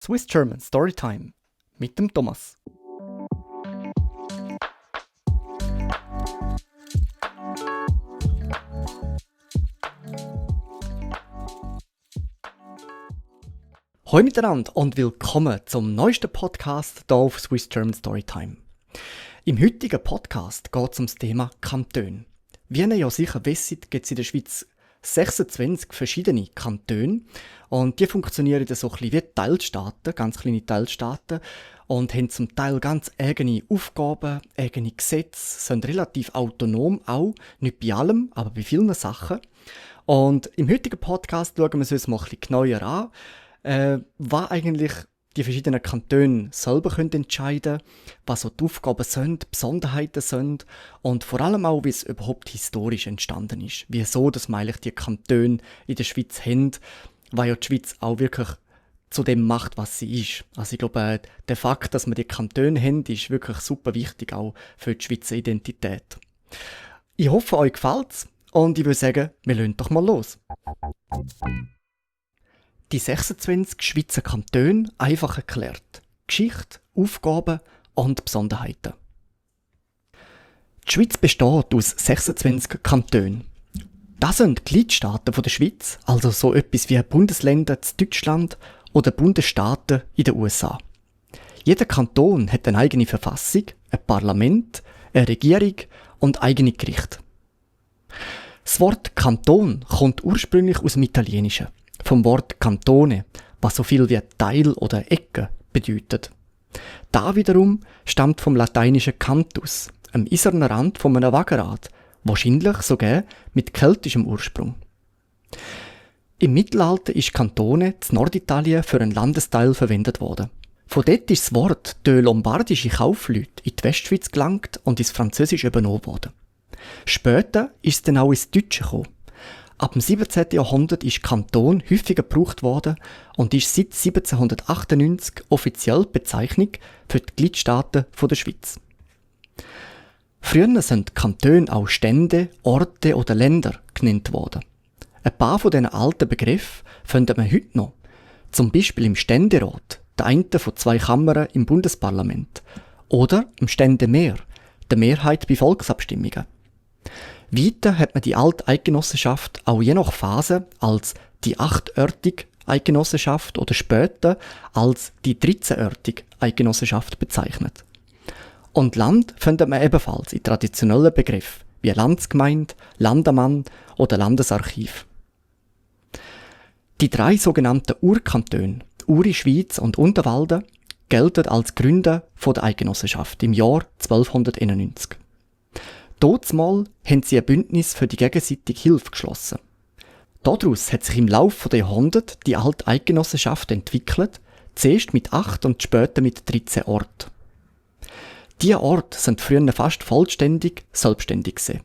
Swiss German Storytime mit dem Thomas. Hallo miteinander und willkommen zum neuesten Podcast hier auf Swiss German Storytime. Im heutigen Podcast geht es um das Thema Kantone. Wie ihr ja sicher wisst, gibt es in der Schweiz 26 verschiedene Kantone und die funktionieren so ein bisschen wie Teilstaaten, ganz kleine Teilstaaten und haben zum Teil ganz eigene Aufgaben, eigene Gesetze, sind relativ autonom auch, nicht bei allem, aber bei vielen Sachen. Und im heutigen Podcast schauen wir uns mal ein bisschen genauer an, was eigentlich die verschiedenen Kantone selber entscheiden können, was so die Aufgaben sind, Besonderheiten sind und vor allem auch, wie es überhaupt historisch entstanden ist. Wieso, dass wir eigentlich die Kantone in der Schweiz haben, weil ja die Schweiz auch wirklich zu dem macht, was sie ist. Also ich glaube, der Fakt, dass wir die Kantone haben, ist wirklich super wichtig, auch für die Schweizer Identität. Ich hoffe, euch gefällt's und ich würde sagen, wir legen doch mal los. Die 26 Schweizer Kantone einfach erklärt. Geschichte, Aufgaben und Besonderheiten. Die Schweiz besteht aus 26 Kantonen. Das sind die Gliedstaaten der Schweiz, also so etwas wie Bundesländer in Deutschland oder Bundesstaaten in den USA. Jeder Kanton hat eine eigene Verfassung, ein Parlament, eine Regierung und eigene Gerichte. Das Wort Kanton kommt ursprünglich aus dem Italienischen. Vom Wort Cantone, was so viel wie Teil oder Ecke bedeutet. Da wiederum stammt vom lateinischen Cantus, einem eisernen Rand von einem Wagenrad, wahrscheinlich sogar mit keltischem Ursprung. Im Mittelalter ist Cantone in Norditalien für einen Landesteil verwendet worden. Von dort ist das Wort durch lombardische Kaufleute in die Westschweiz gelangt und ins Französische übernommen worden. Später ist es dann auch ins Deutsche gekommen. Ab dem 17. Jahrhundert ist Kanton häufiger gebraucht worden und ist seit 1798 offiziell die Bezeichnung für die Gliedstaaten der Schweiz. Früher sind Kantone auch Stände, Orte oder Länder genannt worden. Ein paar von diesen alten Begriffen findet man heute noch. Zum Beispiel im Ständerat, der eine von 2 Kammern im Bundesparlament. Oder im Ständemehr, der Mehrheit bei Volksabstimmungen. Weiter hat man die alte Eidgenossenschaft auch je nach Phase als die 8-örtige Eidgenossenschaft oder später als die 13-örtige Eidgenossenschaft bezeichnet. Und Land findet man ebenfalls in traditionellen Begriffen wie Landsgemeinde, Landamann oder Landesarchiv. Die 3 sogenannten Urkantone, Uri, Schwyz und Unterwalden, gelten als Gründer der Eidgenossenschaft im Jahr 1291. Dazumal haben sie ein Bündnis für die gegenseitige Hilfe geschlossen. Daraus hat sich im Laufe der Jahrhunderte die alte Eidgenossenschaft entwickelt, zuerst mit 8 und später mit 13 Orten. Diese Orte sind früher fast vollständig selbstständig gewesen.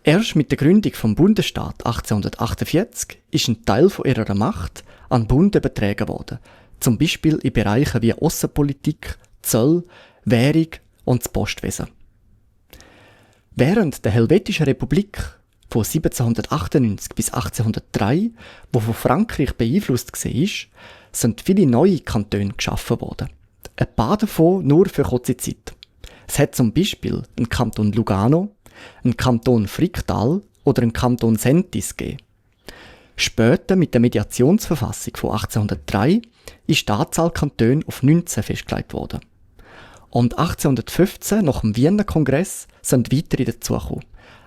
Erst mit der Gründung des Bundesstaat 1848 ist ein Teil von ihrer Macht an den Bund übertragen worden, zum Beispiel in Bereichen wie Aussenpolitik, Zoll, Währung und das Postwesen. Während der Helvetischen Republik von 1798 bis 1803, wo von Frankreich beeinflusst war, sind viele neue Kantone geschaffen worden. Ein paar davon nur für kurze Zeit. Es hat zum Beispiel einen Kanton Lugano, einen Kanton Fricktal oder einen Kanton Sentis gegeben. Später mit der Mediationsverfassung von 1803 ist die Anzahl Kantone auf 19 festgelegt worden. Und 1815, nach dem Wiener Kongress, sind weitere dazugekommen.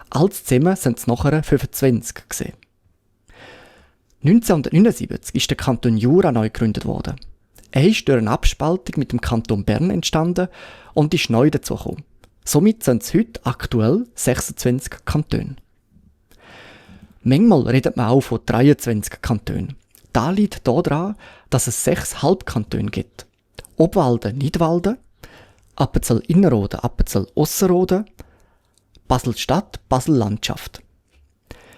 Alles zusammen sind es nachher 25 gewesen. 1979 ist der Kanton Jura neu gegründet worden. Er ist durch eine Abspaltung mit dem Kanton Bern entstanden und ist neu dazugekommen. Somit sind es heute aktuell 26 Kantone. Manchmal redet man auch von 23 Kantonen. Das liegt daran, dass es 6 Halbkantone gibt. Obwalden, Nidwalden, Appenzell-Innerrhoden, Appenzell-Ausserrhoden, Basel-Stadt, Basel-Landschaft.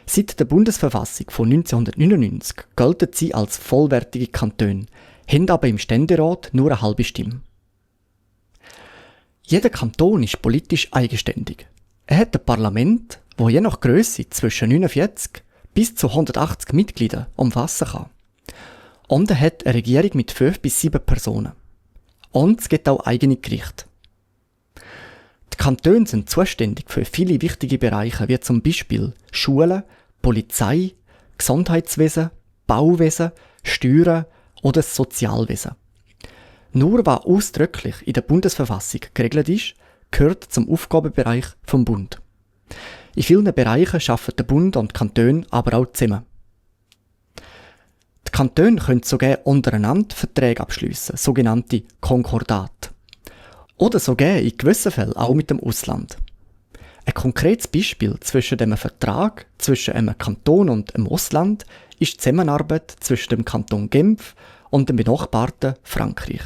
Seit der Bundesverfassung von 1999 gelten sie als vollwertige Kantone, haben aber im Ständerat nur eine halbe Stimme. Jeder Kanton ist politisch eigenständig. Er hat ein Parlament, das je nach Grösse zwischen 49 bis zu 180 Mitglieder umfassen kann. Und er hat eine Regierung mit 5 bis 7 Personen. Und es gibt auch eigene Gerichte. Die Kantone sind zuständig für viele wichtige Bereiche, wie zum Beispiel Schulen, Polizei, Gesundheitswesen, Bauwesen, Steuern oder das Sozialwesen. Nur was ausdrücklich in der Bundesverfassung geregelt ist, gehört zum Aufgabenbereich vom Bund. In vielen Bereichen arbeiten der Bund und die Kantone aber auch zusammen. Die Kantone können sogar untereinander Verträge abschliessen, sogenannte Konkordate. Oder sogar in gewissen Fällen auch mit dem Ausland. Ein konkretes Beispiel zwischen dem Vertrag zwischen einem Kanton und einem Ausland ist die Zusammenarbeit zwischen dem Kanton Genf und dem benachbarten Frankreich.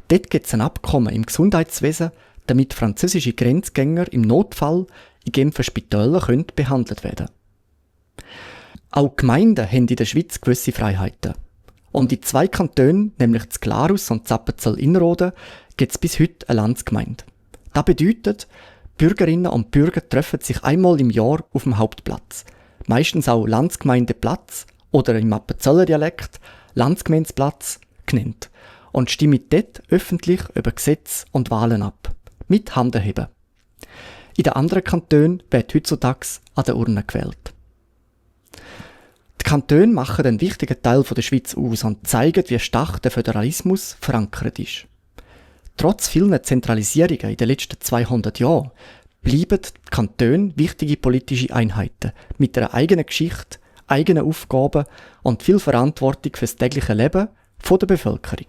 Dort gibt es ein Abkommen im Gesundheitswesen, damit französische Grenzgänger im Notfall in Genfer Spitälern behandelt werden können. Auch Gemeinden haben in der Schweiz gewisse Freiheiten. Und in 2 Kantonen, nämlich in Glarus und Appenzell-Innerrhoden, gibt es bis heute eine Landsgemeinde. Das bedeutet, Bürgerinnen und Bürger treffen sich einmal im Jahr auf dem Hauptplatz. Meistens auch Landsgemeindeplatz oder im Appenzeller Dialekt Landsgemeindeplatz genannt. Und stimmen dort öffentlich über Gesetze und Wahlen ab. Mit Handerheben. In den anderen Kantonen wird heutzutage an der Urne gewählt. Die Kantone machen einen wichtigen Teil der Schweiz aus und zeigen, wie stark der Föderalismus verankert ist. Trotz vielen Zentralisierungen in den letzten 200 Jahren bleiben die Kantone wichtige politische Einheiten mit einer eigenen Geschichte, eigenen Aufgaben und viel Verantwortung für das tägliche Leben der Bevölkerung.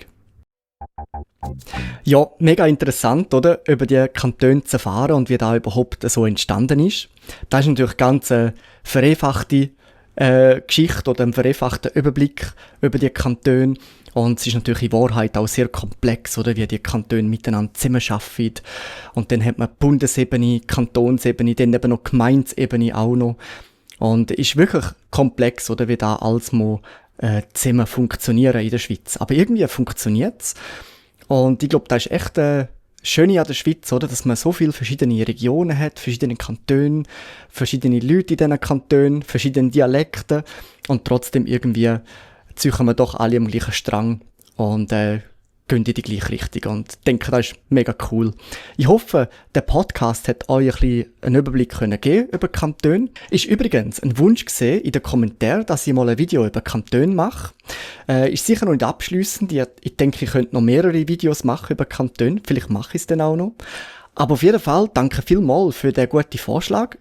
Ja, mega interessant, oder? Über die Kantone zu erfahren und wie das überhaupt so entstanden ist. Das ist natürlich ganz eine vereinfachte Geschichte oder ein vereinfachter Überblick über die Kantone. Und es ist natürlich in Wahrheit auch sehr komplex, oder, wie die Kantone miteinander zusammenarbeiten. Und dann hat man Bundesebene, Kantonsebene, dann eben noch Gemeindesebene auch noch. Und es ist wirklich komplex, oder, wie da alles muss zusammen funktionieren in der Schweiz. Aber irgendwie funktioniert es. Und ich glaube, das ist echt Schöne an der Schweiz, oder, dass man so viele verschiedene Regionen hat, verschiedene Kantone, verschiedene Leute in diesen Kantonen, verschiedene Dialekte und trotzdem irgendwie ziehen wir doch alle am gleichen Strang und gehen in die gleiche Richtung und denke, das ist mega cool. Ich hoffe, der Podcast hat euch ein bisschen einen Überblick geben über Kantone. Ist übrigens ein Wunsch gesehen in den Kommentaren, dass ich mal ein Video über Kantone mache. Ist sicher noch nicht abschliessend. Ich denke, ich könnte noch mehrere Videos machen über Kantone. Vielleicht mache ich es dann auch noch. Aber auf jeden Fall danke vielmals für den guten Vorschlag.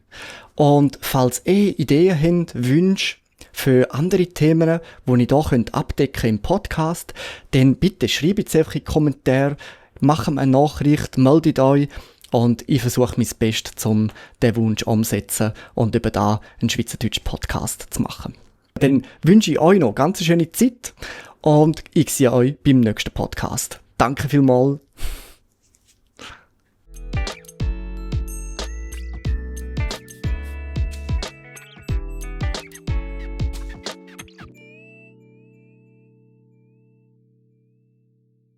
Und falls ihr Ideen habt, Wünsche für andere Themen, die ich hier abdecken im Podcast, dann bitte schreibt es einfach in die Kommentare, macht mir eine Nachricht, meldet euch und ich versuche mein Bestes, um diesen Wunsch umzusetzen und über da einen schweizerdeutschen Podcast zu machen. Dann wünsche ich euch noch ganz schöne Zeit und ich sehe euch beim nächsten Podcast. Danke vielmals.